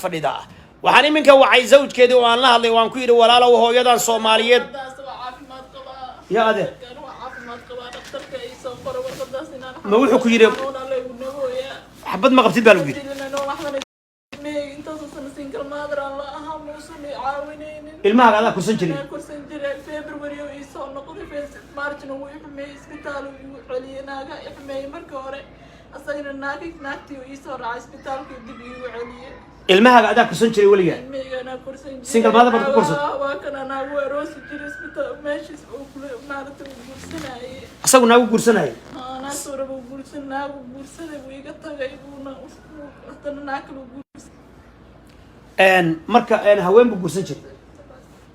Fadhida waxaan iminka wacay zawjkeedii oo aan la hadlay. Waan ku yidhi, "Walaalow, hooyadan Soomaaliyeed." Warqadaas waa caafimaad qabaa. Ya adeer. Kan waa caafimaad qabaa, dhakhtarka ii soo qoro warqadaas inaan Ma wuxuu ku yidhi- xanuun alla igu nabooyaa. Xabad ma qabtid baa lagu yidhi. Dilina waxbana ilmahayga intaasoo sana single mother aan la ahaa, muusan i caawinaynin. Ilmahaaga adaa kursan jiray? Anaa korsan jiray. February oo ii soo noqday, Marchna wuu i xumeeyey, isbitaal uu igu celiyey. Naaga i xumeeyey marka hore, asagana naagi naagtii uu ii soo raacay, isbitaalkii dib iigu celiyey. Ilmahaaga adaa kursan jiray weligaa? Ilmahayga anaa korsan jiray. Single mother baad ku korsatay? Waa kana naagu aroosi jiray isbitaal meeshiis uu kula maaragtay uu guursanayay. Asagu naagu guursanayay? Haa, naagtuu raba uu guursan, naagu guursaday, wuu iga tagay, buuna haddana naag kale uu guursaday. Marka haween buu guursan jiray.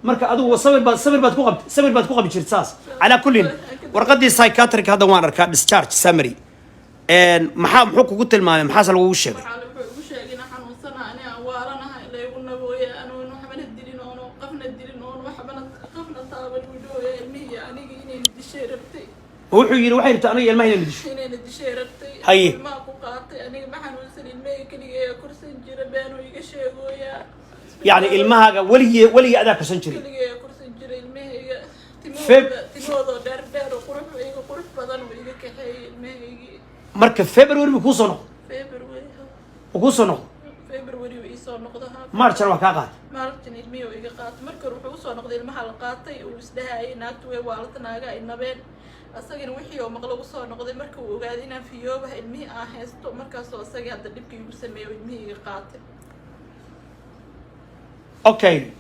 Marka adigu sawir baad ku qabt sawir baad ku qabi jirta saas. Calaa kullin, warqadii psychiatric hadda waan arkaa, discharge summary. Maxaa muxuu kugu tilmaamay? Maxaase lagugu sheegay? Waxaa wuxuu igu sheegay inaan xanuunsanahay, ani aan waalanahay, laygu nabooya, anoon waxbana dilin oono qafna dilin oon waxbana qafna taaban. Wuu dhooya ilmihii aniga inayna dishay rabtay. Wuxuu yidhi waxay rabtaa aniga ilmaha inayna disho. Inayna dishay rabtay. Haye. Ilmaha ku qaatay, aniga ma xanuunsan, ilmahii keligay korsan jira, beenuu iga sheegooyaa. Yacni ilmahaaga weligii weligii adaa korsan jiray? Keligay korsan jira ilmahayga. Timahooda, timahoodoo dheer dheer oo qurux iga qurux badan uu iga kaxeeyey ilmahaygii. Marka February buu kuu soo noqday? February. Uu kuu soo noqday? February uu iisoo noqdo, ha. Marchna waa kaa qaatay? Marchna ilmihii uu iga qaatay. Marka hore wuxuu usoo noqday ilmaha la qaatay, uu isdhahayay naagtu way waalata, naaga ay nabeen. Asagana wixii oo maqlo usoo noqday. Marka uu ogaaday inaan fiyoobaha, ilmihii aan haysto, markaasoo isagii hadda dhibka igu sameeyey oo ilmihii iga qaatay. Okay,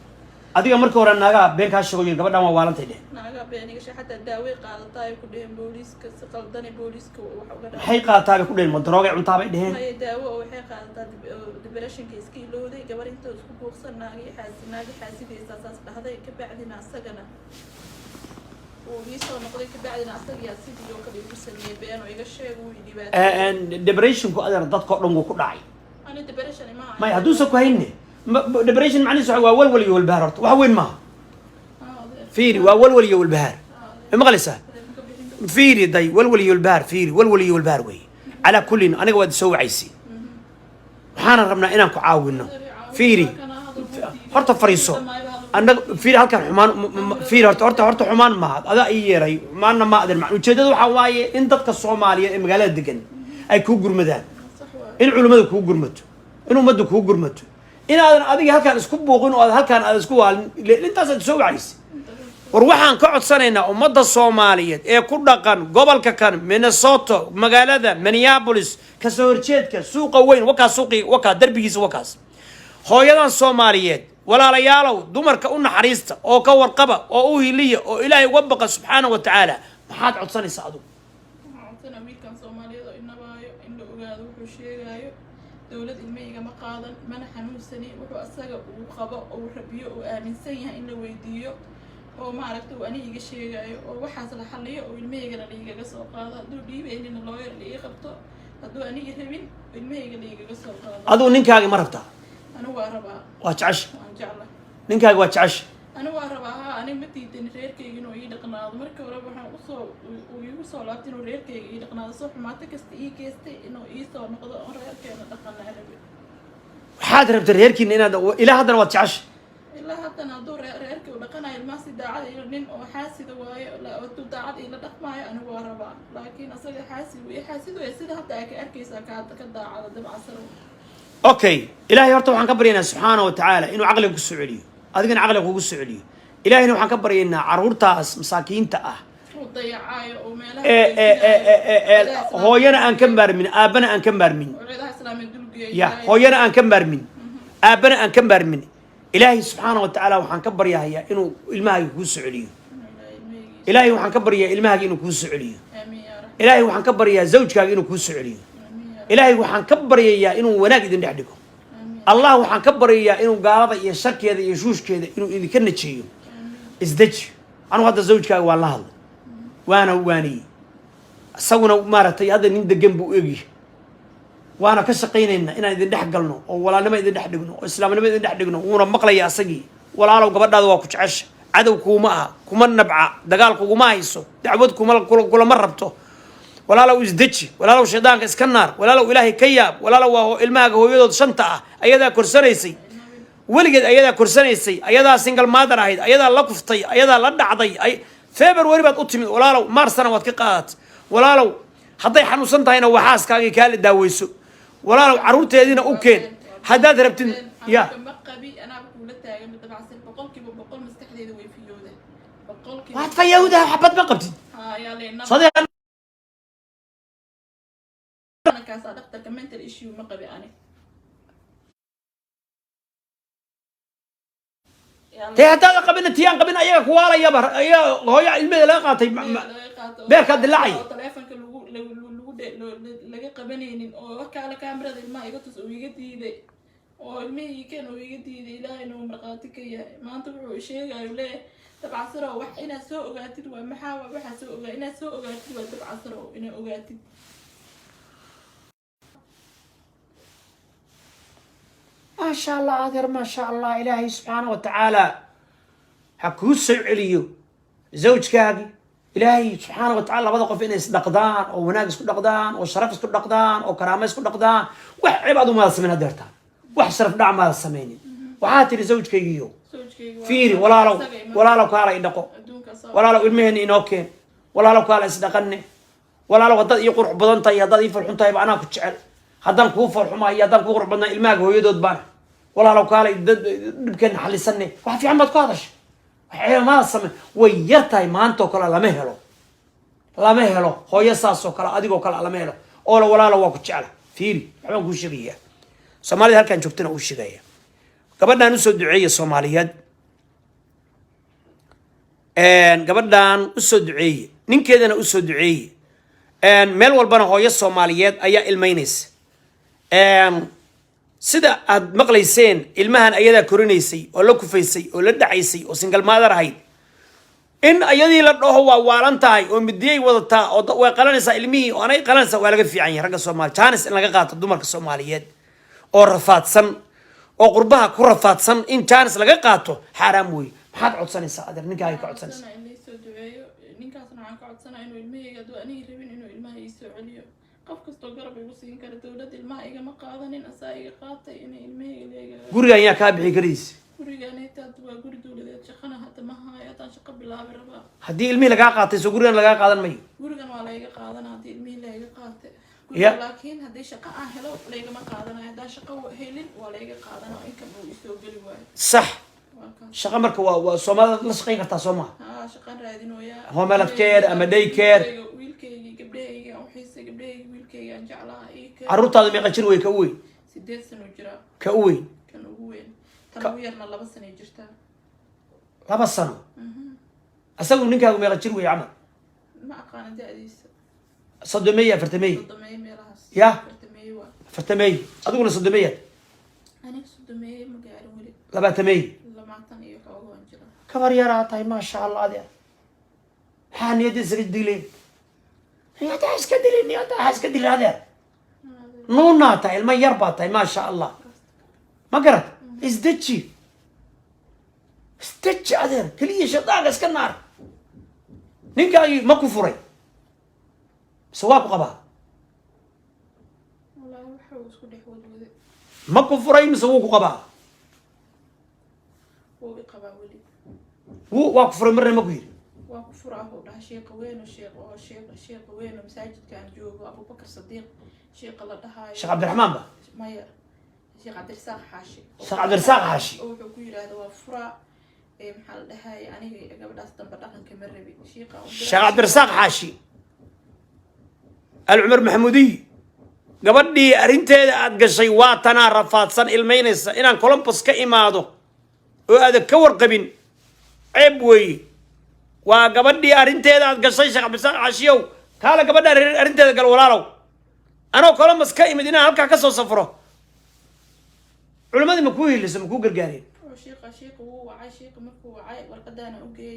adiga marka hore naagaha been kaa sheego, yiri gabadhan waa waalantay dheh. Naagaa been iga sheeg, xataa daaway qaadataa ay ku dheheen booliiska, si qaldane booliiska wax uga dhaca. Maxay qaadataa bay ku dheheen? Ma daroogay cuntaa bay dheheen? Maya, daawo oo waxay qaadataa oo depressionka iska ilowday. Gabar intoo isku buuqsan, naagi xaasi naagi xaasidaysaa saas dhahday. Kabacdina asagana uu ii soo noqday, kabacdina asagiyaa sidii oo kale igu sameeyey, been oo iga sheeg, wuu i dhibaateeyey. Depressionku, adeer, dadkao dhan wuu ku dhacay. Ani depression imaha. Maya, hadduusan ku hayne depression macnihiisu waa walwal iyo walbahaar. Horta wax weyn maaha. Fiiri, waa walwal iyo walbahaar. Ma maqlaysaa? Fiiri, day, walwal iyo walbahaar. Fiiri, walwal iyo walbahaar weeye. Calaa kullin, aniga waad soo wacaysi, waxaana rabnaa inaan ku caawino. Fiiri, horta fariiso. Annaga, fiiri, halkan xumaan fiiri, horta xumaan maaha. Adaa ii yeeray, xumaanna ma adeer. Macna ujeedada waxaa waaye in dadka Soomaaliyeed ee magaalada degan ay kuu gurmadaan, in culimmada kuu gurmato, in ummadda kuu gurmato, inaadan adiga halkaan isku buuqin oo aad halkaan aad isku waalin. Intaasaad soo wacaysa. War, waxaan ka codsanaynaa ummadda Soomaaliyeed ee ku dhaqan gobolka kan Minnesota, magaalada Minneapolis, kasoo horjeedka suuqa weyn, wakaas suuqii, wakaa derbigiisa, wakaas hooyadan Soomaaliyeed. Walaalayaalow, dumarka u naxariista oo ka warqaba oo u hiliya oo Ilaahay uga baqa subxaana wa tacaala. Maxaad codsanaysaa adigu? Waxaan codsanaa wiilkan Soomaaliyeed oo inabaayo in la ogaado wuxuu sheegaayo. Dowlad ilmahayga ma qaadan, mana xanuunsani. Wuxuu asaga uu qabo oo rabiyo uu aaminsan yahay in la weydiiyo oo maaragta uu aniga iga sheegaayo oo waxaas la xaliyo oo ilmahaygana laigaga soo qaado. Hadduu dhiibaynina, lawyer la ii qabto. Hadduu aniga rabin, ilmahayga laigaga soo qaado. Adigu ninkaagi ma rabtaa? Anigu waa rabaa. Waa jecesha? Waan jecla. Ninkaagi waa jecesha? Anigu waa rabaa, haa. Aniga ma diidan reerkayga inuu ii dhaqnaado. Markii hore waxaan usoo uu iigu soo laabtay inuu reerkayga ii dhaqnaado, soo xumaato kasta ii geystay, inuu ii soo noqdo oo reerkeena dhaqanaa rabe. Waxaad rabtay reerkiina inaad ilaa haddana waad jecesha? Ilaa haddana, hadduu reerkii u dhaqanayo ilmaha si daacad iyo nin oo xaasida waayo, hadduu daacad ila dhaqmaayo, anigu waa rabaa. Laakiin asaga xaasid wey, xaasid wey, sida hadda aa ka arkaysaa ka daacada dabcasar. Okay, Ilaahay horta waxaan ka baryaynaa subxaana wa tacaala inuu caqliga ku soo celiyo, adigana caqliga kugu soo celiyo. Ilaahayna waxaan ka baryaynaa caruurtaas masaakiinta ah uu dayacaayo oo meelaha ee ee ee ee ee hooyana aan ka maarmin, aabbana aan ka maarmin. oo ciidaha islaamiya dulgeeya. Ya, hooyana aan ka maarmin, aabbana aan ka maarmin. Ilaahay subxaana wa tacaala waxaan ka baryahayaa inuu ilmahaaga kuu soo celiyo. Ilaahay waxaan ka baryayaa ilmahaaga inuu kuu soo celiyo. Aamiin yaa rabbi. Ilaahay waxaan ka baryayaa zawjkaaga inuu kuu soo celiyo. Aamiin yaa rabbi. Ilaahay waxaan ka baryayaa inuu wanaag idin dhex dhigo. Aamiin. Allah waxaan ka baryayaa inuu gaalada iyo sharkeeda iyo shuushkeeda inuu idinka najeeyo. Isdeji. Anugu hadda zawjkaaga waan la hadlay, waana waaniyey. Isaguna maaragtay hadda nin degan buu egyahay, waana ka shaqaynaynaa inaan idin dhex galno oo walaalnimo idin dhex dhigno oo islaamnimo idin dhex dhigno. Wuuna maqlaya asagii. Walaalow, gabadhaada waa ku jecesha, cadow kuuma aha, kuma nabca, dagaal kuguma hayso, dacwad kuma kulama rabto. Walaalow isdeji, walaalow shaydaanka iska naar, walaalow Ilaahay ka yaab. Walaalow, waa ilmahaaga hooyadood shanta ah, ayadaa korsanaysay weligeed, ayadaa korsanaysay, ayadaa single mother ahayd, ayadaa la kuftay, ayadaa la dhacday. Ay February baad u timid, walaalow, Marsana waad ka qaadat. Walaalow, hadday xanuunsan tahayna waa xaaskaagii, kaala daaweyso. Walaalow, carruurteediina u keen haddaad rabtid ya. Xanuunka ma qabi, anaaba kuula taagan. Dabacsan 100% maskaxdeeda way fiyowda, boqolkiiba. Waad fayawdaha, xabad ma qabtid. Haa, yaa leena. Sadiq. Kaasaa dhakhtarka, mental issue ma qabi ani. Dee haddaada qabina, tiyaan qabin ayaga kuwaalayaba, ayaga hooya ilmeeda laga qaatay beerkaa dilaacaya. Oo taleefonka lagu lagu lagu laga qabanaynin, oo kaala kaamirada ilmaha iga tus oo iga diiday, oo ilmihii keen oo iga diiday. Ilaahayna uu markhaati ka yahay. Maanta wuxuu sheegayo leeyahay Dabcasarow, wax inaad soo ogaatid waa maxaa? Waa waxaa soo ogaa inaad soo ogaatid waa Dabcasarow, inaad ogaatid. Maasha Allah, adeer, maasha Allah. Ilaahay subxaana wa tacaala ha kuu soo celiyo zawjkaagi. Ilaahay subxaana wa tacala labada qof inay isdhaqdaan oo wanaag isku dhaqdaan oo sharaf isku dhaqdaan oo karaamo isku dhaqdaan. Wax ceeb aad umaada samayn hadeertaan, wax sharaf dhac maada samaynin. Waxaa tiri zawjkaygiiyo Zawjkayga waa fiiri walaalow, isaga ima- walaalow, kaala idhaqo. Adduunka soo Walaalow, ilmeheena inoo keen. Walaalow, kaala isdhaqanne. Walaalow, haddaad ii qurux badan tahay, haddaad ii farxun tahayba anaa ku jecel. Haddaan kuu farxumahay iyo haddaan kuu qurux badnaa, ilmahaaga hooyadood baana. Walaalow, kaalay dhibkeena xalisanne. Wax fiican baad ku hadashay, wax ceeb maada same. Way yar tahay maantoo kale, lama helo, lama helo hooyo saas oo kale, adigoo kale lama helo. Oola walaalo, waa ku jecla. Fiiri, waxbaan kuu sheegayaa, Soomaalida halkaan joogtana uu sheegaya. Gabadhaan usoo duceeya, Soomaaliyeed, gabadhan usoo duceeye, ninkeedana usoo duceeye. Meel walbana hooyo Soomaaliyeed ayaa ilmaynaysa. Sida aad maqlayseen, ilmahan ayadaa korinaysay oo la kufaysay oo la dhacaysay oo single mother ahayd. In ayadii la dhaho waa waalan tahay oo midiyay wadataa oo way qalanaysaa ilmihii oo anay qalanaysaa, waa laga fiican yahay. Ragga Soomaali chance in laga qaato dumarka Soomaaliyeed oo rafaadsan oo qurbaha ku rafaadsan, in chance laga qaato xaaraam weeye. Maxaad codsanaysaa, adeer? Ninkaaga ka codsanaysaa? Codsanaa in laysoo duceeyo. Ninkaasna waxaan ka codsanaa inuu ilmahayga, hadduu aniga rabin, inuu ilmaha ii soo celiyo. Qof kastoo garab igu siin kara. Dowladda ilmaha igama qaadanin, asaa iga qaatay. Inay ilmahayga leega. Gurigan yaa kaa bixi kariis? Gurigaan xitaa waa guri dowladeed, shaqana hadda ma haayo. Haddaan shaqo bilaabi rabaa. Haddii ilmihii lagaa qaatay, soo gurigan lagaa qaadan mayo? Gurigan waa layga qaadana haddii ilmihii layga qaatay. Ya. Guriga laakiin haddii shaqo aan helo laygama qaadanayo. Haddaan shaqo helin waa layga qaadana, income uu isoo geli waayo. Sax. Waa kaas. Shaqo marka waa Soomaalida la shaqayn kartaa, soo maha? Haa, shaqaan raadinooyaa. Home health care ama day care. Wiilkaygi, gabdhahayga aan uxiisay, gabdhahayga, wiilkayga aan jeclaha ii ka. Carruurtaada meeqa jir wey ka u weyn? 8 sano jiraa. Ka u weyn? Kan ugu weyn. Tan ugu yarna 2 sanay jirtaa. 2 sano. Asagu ninkaagu meeqa jir wey camal? Ma aqaana da-diisa. 30meeye, 40meeye? 30meeye meelahaas. Ya. 40meeye waa. 40meeye. Adiguna 30meeyaad? Aniga 30meeye ma gaarin weli. 20meeye? 20 iyo xoogo waan jiraa. Kabar yaraa tahay, maasha Allah. Adeer, maxaa niyadda isaga dilay? Niyadda ha iska dilin, niyadda ha iska dilin, adeer. Nuunaa tahay, ilmo yar baa tahay, maasha Allah. Ma garad? Isdeji, isdeji, adeer. Keliya shaydaanka iska naar. Ninkaagii ma ku furay mise waa ku qabaa? Wallaahi waxa uu isku dhex wadwaday. Ma ku furay mise wuu ku qabaa? Wuu i qabaa weli. Wuu waa ku furay marna ma ku yidhi? Waa ku furaa uu dhaha sheeqa weyn oo sheeq oo sheeq sheeqa weyn oo masaajidka aan joogo, Abubakar Sadiiq sheeqa la dhahaayo. Sheekh Cabdiraxmaan ba? Maya, Sheekh Cabdirasaaq Xaashi. Sheekh Cabdirasaaq Xaashi. Oo wuxuu ku yidhaahda waa furaa ee maxaa la dhahaya, aniga gabadhaas dambe dhaqanka ma rabi sheeqa u diray. Sheekh Cabdirasaaq Xaashi Alcumar Maxamuudiy, gabadhii arrinteeda aad gashay waa tanaa rafaadsan, ilmaynaysa. Inaan Columbus ka imaado oo aadan ka warqabin ceeb weeye. Waa gabadhii arrinteeda aad gashay, Sheekh Cabdirasaaq Xaashiyow, kaala gabadha arrinteeda gal. Walaalow, anoo Columbus ka imid inaan halkaa ka soo safro, culimmadii ma kuu hiliso, ma kuu gargaareen? Oo sheeqa wuu wacay. Sheeqa markuu wacay warqadaana u geeyay.